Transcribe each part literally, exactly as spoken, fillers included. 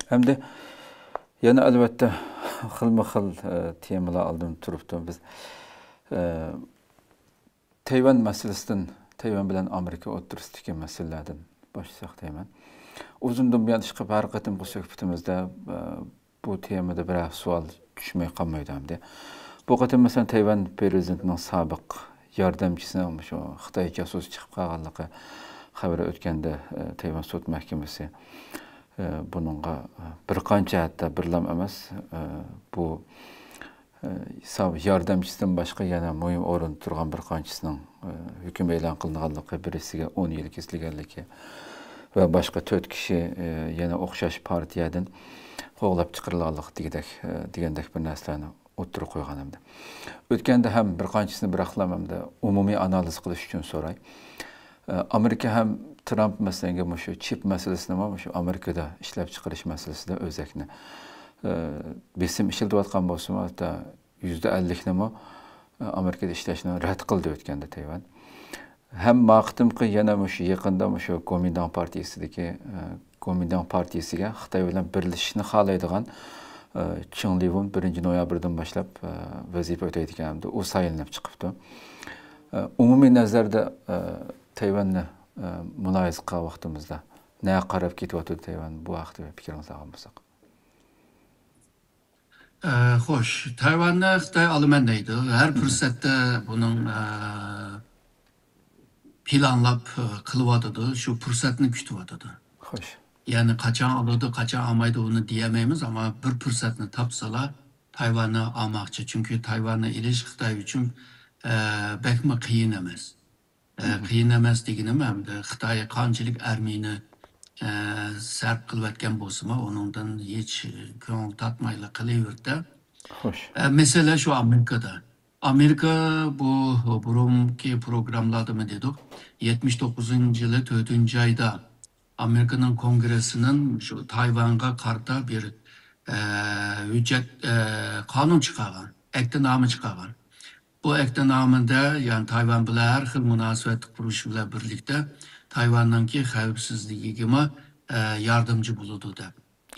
ئەمدى يەنە ئەلۋەتتە خىلمۇ خىل، ئە، تېمىلار ئالدىمدا تۇرۇپتۇ. بىز، ئە، تەيۋەن مەسىلىسىدىن، تەيۋەن بىلەن ئامېرىكا ئوتتۇرىسىدىكى مەسىلىلەردىن باشلىساق دەيمەن. ئۇزۇندىن بۇيان ئىشقىلىپ ھەر قېتىمقى سۆھبىتىمىزدە، ئە، بۇ تېمىدا بىرەر سوئال چۈشمەي قالمايدۇ ئەمدى. بۇ قېتىم مەسىلەن تەيۋەن پرېزىدېنتىنىڭ سابىق ياردەمچىسىنىڭ مۇشۇ خىتاي جاسۇسى چىقىپ قالغانلىقى خەۋىرى ئۆتكەندە، ئە، تەيۋەن سوت مەھكىمىسى، ئە، بۇنىڭغا، ئە، بىر قانچە ھەتتا بىرلام ئەمەس، ئە، بۇ، ئە، سا-، ياردەمچىسىدىن باشقا يەنە مۇھىم ئورۇندا تۇرغان بىر قانچىسىنىڭ، ئە، ھۆكۈم ئېلان قىلىنغانلىقى، بىرسىگە ئون يىل كېسىلگەنلىكى ۋە باشقا تۆت كىشى، ئە، يەنە ئوخشاش پارتىيەدىن قوغلاپ چىقىرىلغانلىقى دېگۈدەك، ئە، دېگەندەك بىر نەرسىلەرنى ئوتتۇرىغا قويغان ئەمدى. ئۆتكەندە ھەم بىر قانچىسىنى بىراقلا ئەمدى ئومۇمىي ئانالىز قىلىش ئۈچۈن سوراي. ئە، ئامېرىكا ھەم ترامپ مەسىلەنگە مۇشۇ چىپ مەسىلىسىنىمۇ مۇشۇ ئامېرىكىدا ئىشلەپ چىقىرىش مەسىلىسىدە ئۆزەكنى، ئە، بېسىم ئىشلىتىۋاتقان بولسىمۇ، ھەتتا يۈزدە ئەللىكنىمۇ، ئە، ئامېرىكىدا ئىشلەشنى رەت قىلدى ئۆتكەندە تەيۋەن. ھەم ما قېتىمقى يەنە مۇشۇ يېقىندا مۇشۇ گومىنداڭ پارتىيىسىدىكى، ئە، گومىنداڭ پارتىيىسىگە خىتاي بىلەن بىرلىشىشنى خالايدىغان، ئە، چېڭ لىۋۇن بىرىنچى نويابىردىن باشلاپ، ئە، ۋەزىپە ئۆتەيدىكەن ھەمدە ئۇ سايلىنىپ چىقىپتۇ. ئە، ئومۇمىي نەزەردە، ئە، تەيۋەننى، ئە، مۇلاھىزە قىلغان ۋاقتىمىزدا نەگە قاراپ كېتىۋاتىدۇ تەيۋەن؟ بۇ ھەقتە پىكرىڭىزنى ئالغان بولساق. ئە، خوش، تەيۋاننى خىتاي ئالىمەن دەيدۇ. ھەر پۇرسەتتە بۇنىڭ، ئە، پىلانلاپ، ئە، قىلىۋاتىدۇ، شۇ پۇرسەتنى كۈتۈۋاتىدۇ. خوش. يەنى قاچان ئالىدۇ، قاچان ئالمايدۇ، ئۇنى دېيەلمەيمىز، ئەمما بىر پۇرسەتنى تاپسىلا تەيۋاننى ئالماقچى. چۈنكى تەيۋاننى ئېلىش خىتاي ئۈچۈن، ئە، بەكمۇ قىيىن ئەمەس. ئە، قىيىن ئەمەس دېگىنىم، ئەمدى خىتاي قانچىلىك ئارمىيىنى، ئە، سەرپ قىلىۋەتكەن بولسىمۇ، ئۇنىڭدىن ھېچ كۆڭۈل تارتمايلا قېلىۋېرىدۇ. خوش. ئە، مەسىلە شۇ ئامېرىكىدا. ئامېرىكا بۇ بۇرۇنقى پروگراممىلاردىمۇ دېدۇق، يەتمىش توققۇزىنچى يىلى تۆتىنچى ئايدا ئامېرىكىنىڭ كونگرېسسىنىڭ شۇ تايۋانغا قارىتا بىر، ئە، ھۆججەت، ئە، قانۇن چىقارغان، ئەھدىنامە چىقارغان. بۇ ئەھدىنامىدە، يەنى تايۋان بىلەن ھەر خىل مۇناسىۋەت قۇرۇش بىلەن بىرلىكتە، تايۋاننىڭكى خەۋپسىزلىكىگىمۇ، ئە، ياردەمچى بولىدۇ دەپ.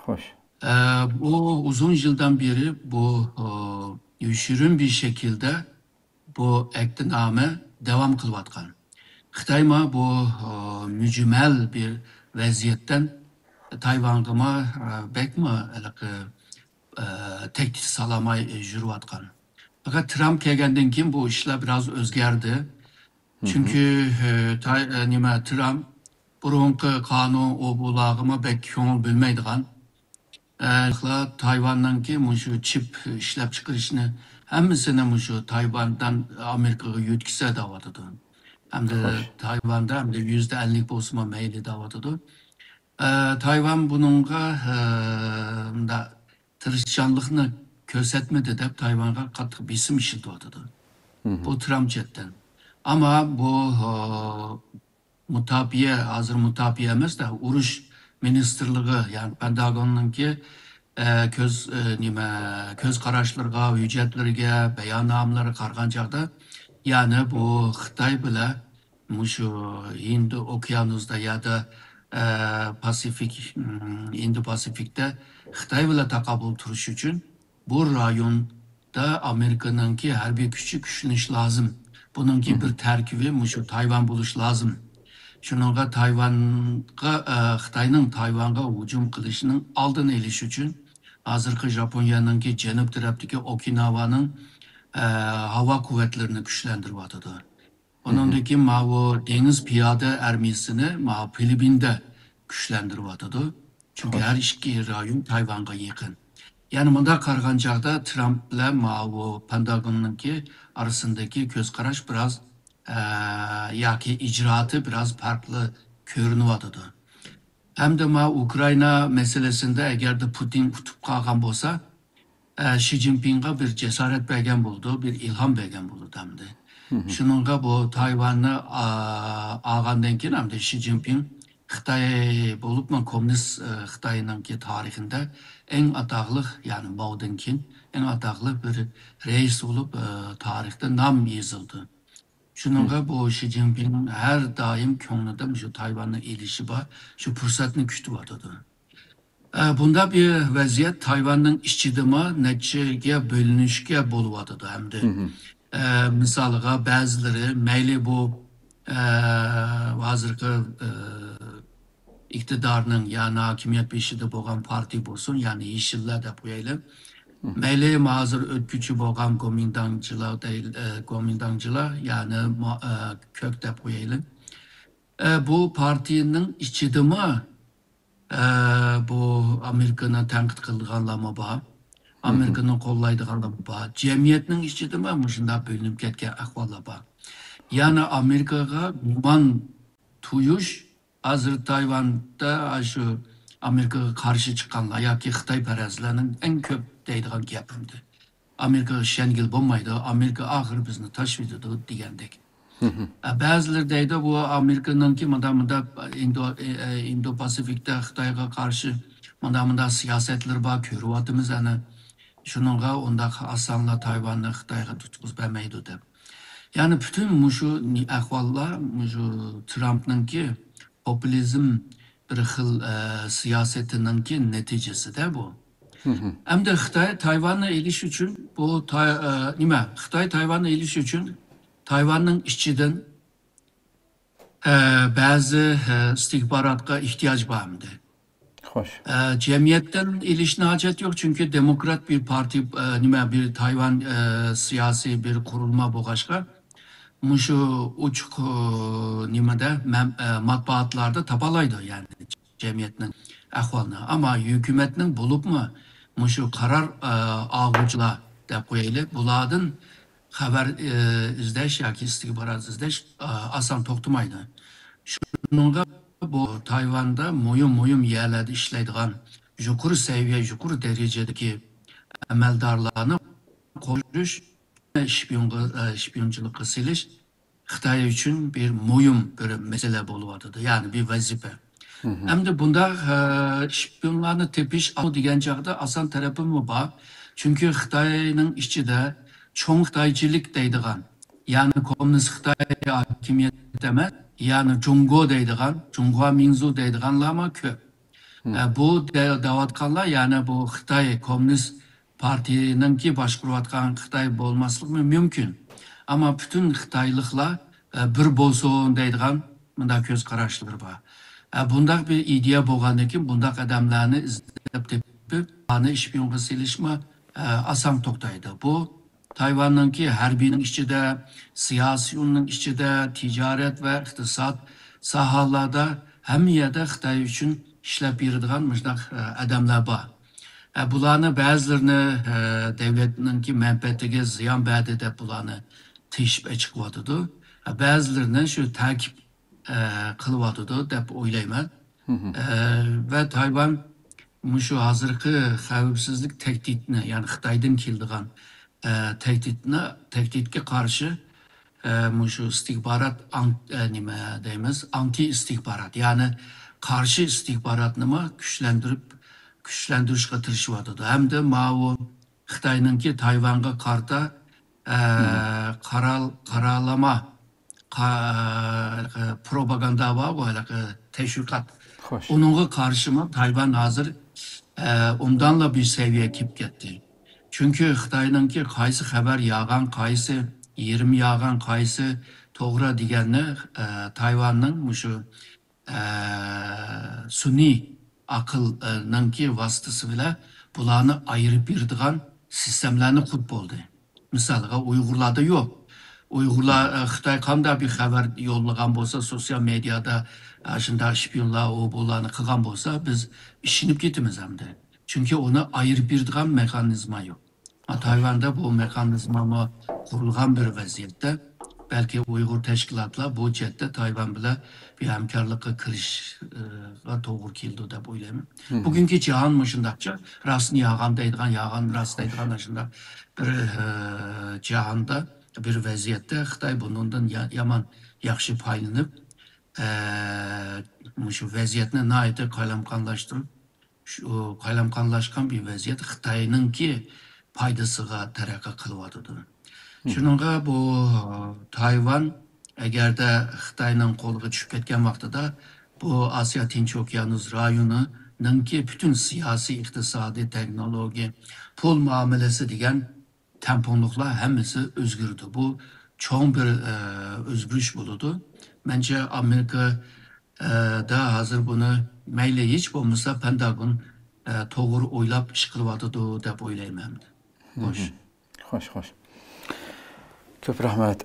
خوش. ئە، بۇ ئۇزۇن يىلدىن بېرى بۇ، ئە، يوشۇرۇن بىر شەكىلدە بۇ ئەھدىنامە داۋام قىلىۋاتقان. خىتايمۇ بۇ، ئە، مۈجمەل بىر ۋەزىيەتتىن تايۋانغىمۇ، ئە، بەكمۇ ھېلىقى، ئە، تەھدىت سالالماي يۈرۈۋاتقان. پەقەت ترامپ كەلگەندىن كېيىن بۇ ئىشلار بىراز ئۆزگەردى. چۈنكى، ئە، تاي-، ئە، نېمە، ترامپ بۇرۇنقى قانۇن ئۇ بۇلارغىمۇ بەك كۆڭۈل بۆلمەيدىغان. ئە، تايۋاننىڭكى مۇشۇ چىپ ئىشلەپچىقىرىشنى ھەممىسىنى مۇشۇ تايۋاندىن ئامېرىكىغا يۆتكىسە دەۋاتىدۇ. ئەمدى خوش. تايۋاندا ئەمدى يۈزدە ئەللىك بولسىمۇ مەيلى دەۋاتىدۇ. ئە، تايۋان بۇنىڭغا، ئە، مۇنداق تىرىشچانلىقنى كۆرسەتمىدى دەپ تايۋانغا قاتتىق بېسىم ئىشلىتىۋاتىدۇ. بۇ ترامپ چەتتىن. ئەمما بۇ، ئە، مۇداپىئە، ھازىر مۇداپىئە ئەمەس-دە، ئۇرۇش مىنىستىرلىقى، يەنى پېنتاگوننىڭكى، ئە، كۆز، ئە، نېمە، كۆز قاراشلىرىغا، ھۆججەتلىرىگە، باياننامىلىرىگە قارىغان چاغدا، يەنى بۇ خىتاي بىلەن مۇشۇ ھىندى ئوكيانۇسىدا يادا، ئە، پاسىفىك، م، ھىندى پاسىفىكتا خىتاي بىلەن تاقابىل تۇرۇش ئۈچۈن بۇ رايوندا ئامېرىكىنىڭكى ھەربىي كۈچى كۈچلىنىش لازىم. بۇنىڭكى بىر تەركىبى مۇشۇ تايۋان بولۇش لازىم. شۇنىڭغا تايۋانغا، ئە، خىتاينىڭ تايۋانغا ھۇجۇم قىلىشىنىڭ ئالدىنى ئېلىش ئۈچۈن ھازىرقى ژاپونىيەنىڭكى جەنۇب تەرەپتىكى ئوكىناۋانىڭ، ئە، ھاۋا قۇۋۋەتلىرىنى كۈچلەندۈرۈۋاتىدۇ. ئۇنىڭدىن كېيىن ماۋۇ دېڭىز پىيادە ئارمىيىسىنى ماۋۇ فىلىپپىندا كۈچلەندۈرۈۋاتىدۇ. چۈنكى ھەر ئىككى رايون تايۋانغا يېقىن. يەنى مۇنداق قارىغان چاغدا ترامپ بىلەن ماۋۇ پېنتاگوننىڭكى ئارىسىندىكى كۆز قاراش بىراز، ئە، ياكى ئىجرائاتى بىراز پەرقلىق كۆرۈنۈۋاتىدۇ. ھەمدە ما ئۇكرائىنا مەسىلىسىندە ئەگەردە پۇتىن ئۇتۇپ قالغان بولسا، ئە، شى جىنپىڭغا بىر جاسارەت بەرگەن بولىدۇ، بىر ئىلھام بەرگەن بولىدۇ ئەمدى. شۇنىڭغا بۇ تايۋاننى، ئا، ئالغاندىن كېيىن ئەمدى شى جىنپىڭ خىتاي بولۇپمۇ كوممۇنىست، ئە، خىتاينىڭكى تارىخىدا ئەڭ ئاتاقلىق، يەنى ماودىن كېيىن ئەڭ ئاتاقلىق بىر رەئىس بولۇپ، ئە، تارىختا نام يېزىلدى. شۇنىڭغا بۇ شى جىنپىڭ ھەر دائىم كۆڭلىدە شۇ تايۋاننى ئېلىشى بار، شۇ پۇرسەتنى كۈتۈۋاتىدۇ. ئە، بۇنداق بىر ۋەزىيەت تايۋاننىڭ ئىچىدىمۇ نەچچىگە بۆلۈنۈشكە بولۇۋاتىدۇ ئەمدى. ئە، مىسالىغا بەزىلىرى مەيلى بۇ، ئە، ھازىرقى، ئە، ئىقتىدارنىڭ يا ھاكىمىيەت بېشىدا بولغان پارتىيە بولسۇن، يەنى يېشىللار دەپ قويايلى. مەيلى ھازىر ئۆتكۈچى بولغان گومىنداڭچىلار دەيل-، ئە، گومىنداڭچىلار، يەنى ما-، ئە، كۆك دەپ قويايلى. ئە، بۇ پارتىيىنىڭ ئىچىدىمۇ، ئە، بۇ ئامېرىكىنى تەنقىد قىلىدىغانلارمۇ بار. ئامېرىكىنى قوللايدىغانلارمۇ بار. جەمئىيەتنىڭ ئىچىدىمۇ مۇشۇنداق بۆلۈنۈپ كەتكەن ئەھۋاللار بار. يەنى ئامېرىكىغا گۇمان تۇيۇش، ھازىر تايۋاندا شۇ ئامېرىكىغا قارشى چىققانلار ياكى خىتايپەرەسلەرنىڭ ئەڭ كۆپ دەيدىغان گەپى ئەمدى. ئامېرىكىغا ئىشەنگىلى بولمايدۇ، ئامېرىكا ئاخىرى بىزنى تاشلىۋېتىدۇ دېگەندەك. ئە، بەزىلەر دەيدۇ، بۇ ئامېرىكىنىڭكى مۇنداق، مۇنداق ئىندو، ئە، ئە، ئىندو پاسىفىكتا خىتايغا قارشى مۇنداق، مۇنداق سىياسەتلىرى بار، كۆرۈۋاتىمىز ئەنە. شۇنىڭغا ئۇنداق ئاسانلا تايۋاننى خىتايغا تۇتقۇزۇپ بەرمەيدۇ دەپ. يەنى پۈتۈن مۇشۇ نى-، ئەھۋاللار، مۇشۇ ترامپنىڭكى پوپۇلىزم بىر خىل، ئە، سىياسىتىنىڭكى نەتىجىسىدە بۇ. ئەمدى خىتاي تايۋاننى ئېلىش ئۈچۈن بۇ تاي-، ئە، نېمە؟ خىتاي تايۋاننى ئېلىش ئۈچۈن تايۋاننىڭ ئىچىدىن، ئە، بەزى، ئە، ئىستىخباراتقا ئېھتىياج بار ئەمدى. خوش. ئە، جەمئىيەتتىن ئېلىشنى ھاجەت يوق، چۈنكى دېموكرات بىر پارتىيە، ئە، نېمە، بىر تايۋان، ئە، سىياسىي بىر قۇرۇلما بولغاچقا، مۇشۇ ئوچۇق، ئە، نېمىدە، مەم-، ئە، مەتبۇئاتلاردا تاپالايدۇ، يەنى جەمئىيەتنىڭ ئەھۋالىنى. ئەمما ھۆكۈمەتنىڭ بولۇپمۇ مۇشۇ قارار، ئە، ئالغۇچىلار دەپ قويايلى، بۇلاردىن خەۋەر، ئى، ئىزدەش ياكى ئىستىخبارات ئىزدەش، ئا، ئاسان توختىمايدۇ. شۇنىڭغا بۇ تايۋاندا مۇھىم، مۇھىم يەرلەردە ئىشلەيدىغان يۇقىرى سەۋىيە، يۇقىرى دەرىجىدىكى ئەمەلدارلارنى قوشۇش، شپىيونغا، ئە، شپىيونچىلىققا سېلىش خىتاي ئۈچۈن بىر مۇھىم بىر مەسىلە بولۇۋاتىدۇ، يەنى بىر ۋەزىپە. ئەمدى بۇنداق، ئە، شپىيونلارنى تېپىش دېگەن چاغدا ئاسان تەرىپىمۇ بار. چۈنكى خىتاينىڭ ئىچىدە چوڭ خىتايچىلىك دەيدىغان، يەنى كوممۇنىست خىتاي ھاكىمىيەت ئەمەس، يەنى جۇڭگو دەيدىغان، جۇڭخۇا مىڭزۇ دەيدىغانلارمۇ كۆپ. ئە، بۇ دە-، دەۋاتقانلار، يەنى بۇ خىتاي كوممۇنىست پارتىيىنىڭكى باشقۇرۇۋاتقان خىتاي بولماسلىقمۇ مۇمكىن. ئەمما پۈتۈن خىتايلىقلار، ئە، بىر بولسۇن دەيدىغان مۇنداق كۆز قاراشلىرى بار. ئە، بۇنداق بىر ئىدىيە بولغاندىن كېيىن بۇنداق ئادەملەرنى ئىزدەپ تېپىپ، ئۇلارنى شپىيونغا سېلىشمۇ، ئە، ئاسان توختايدۇ. بۇ تايۋاننىڭكى ھەربىينىڭ ئىچىدە، سىياسىيوننىڭ ئىچىدە، تىجارەت ۋە ئىقتىساد ساھەلەردە ھەممە يەردە خىتاي ئۈچۈن ئىشلەپ بېرىدىغان مۇشۇنداق، ئە، ئادەملەر بار. ئە، بۇلارنى بەزىلىرىنى، ئە، دۆلەتنىڭكى مەنپەئەتىگە زىيان بەردى دەپ بۇلارنى تېشىپ ئەچىقىۋاتىدۇ. ئە، بەزىلىرىنى شۇ تەكىپ، ئە، قىلىۋاتىدۇ دەپ ئويلايمەن. ئە، ۋە تايۋان مۇشۇ ھازىرقى خەۋپسىزلىك تەھدىتىنى، يەنى خىتايدىن كېلىدىغان، ئە، تەھدىتنى، تەھدىتكە قارشى، ئە، مۇشۇ ئىستىخبارات، ئان-، ئە، نېمە دەيمىز، ئانتى ئىستىخبارات، يەنى قارشى ئىستىخباراتنىمۇ كۈچلەندۈرۈپ، كۈچلەندۈرۈشكە تىرىشىۋاتىدۇ. ھەمدە ماۋۇ خىتاينىڭكى تايۋانغا قارىتا، ئە، قارال-، قارالما، قا-، پروپاگاندا بارغۇ، ھېلىقى تەشۋىقات. خوش. ئۇنىڭغا قارشىمۇ تايۋان ھازىر، ئە، ئوبدانلا بىر سەۋىيەگە كېلىپ كەتتى. چۈنكى خىتاينىڭكى قايسى خەۋەر يالغان، قايسى يېرىم يالغان، قايسى توغرا دېگەننى، ئە، تايۋاننىڭ مۇشۇ ئە، سۈنئىي ئەقىلنىڭكى ۋاسىتىسى بىلەن بۇلارنى ئايرىپ بېرىدىغان سىستېمىلارنى قۇرۇپ بولدى. مىسالغا، ئۇيغۇرلاردا يوق. ئۇيغۇرلار، ئە، خىتاي قانداق بىر خەۋەر يوللىغان بولسا، سوتسىيال مېدىيادا، ئە، شۇنداق شپىيونلار، ئۇ بۇلارنى قىلغان بولسا، بىز ئىشىنىپ كېتىمىز ئەمدى. چۈنكى ئۇنى ئايرىپ بېرىدىغان مېخانىزما يوق. تايۋاندا بۇ مېخانىزممۇ قۇرۇلغان بىر ۋەزىيەتتە، بەلكى ئۇيغۇر تەشكىلاتلار بۇ جەھەتتە تايۋان بىلەن بىر ھەمكارلىققا كىرىشىشقا توغرا كېلىدۇ دەپ ئويلايمەن. بۈگۈنكى جاھان مۇشۇنداقچە، راستنى يالغان دەيدىغان، يالغان راست دەيدىغان شۇنداق بىر، ئە، جاھاندا، بىر ۋەزىيەتتە خىتاي بۇنىڭدىن يا-، يامان ياخشى پايدىلىنىپ، ئە، مۇشۇ ۋەزىيەتنى ناھايىتى قالايمىقانلاشتۇرۇپ، شۇ قالايمىقانلاشقان بىر ۋەزىيەت خىتاينىڭكى پايدىسىغا تەرەققىي قىلىۋاتىدۇ. شۇنىڭغا بۇ تايۋان ئەگەردە خىتاينىڭ قولىغا چۈشۈپ كەتكەن ۋاقتىدا بۇ ئاسىيا تىنچ ئوكيانۇس رايونى ئامېرىكىنىڭكى پۈتۈن سىياسىي، ئىقتىسادىي، تېخنولوگىيە، پۇل مۇئامىلىسى دېگەن تەڭپۇڭلۇقلار ھەممىسى ئۆزگىرىدۇ. بۇ چوڭ بىر، ئە، ئۆزگىرىش بولىدۇ. مەنچە ئامېرىكا، ئە، دا ھازىر بۇنى مەيلى ھېچ بولمىسا پېنتاگون، ئە، توغرا ئويلاپ ئىش قىلىۋاتىدۇ دەپ ئويلايمەن. خوش. خوش، خوش. كۆپ رەھمەت.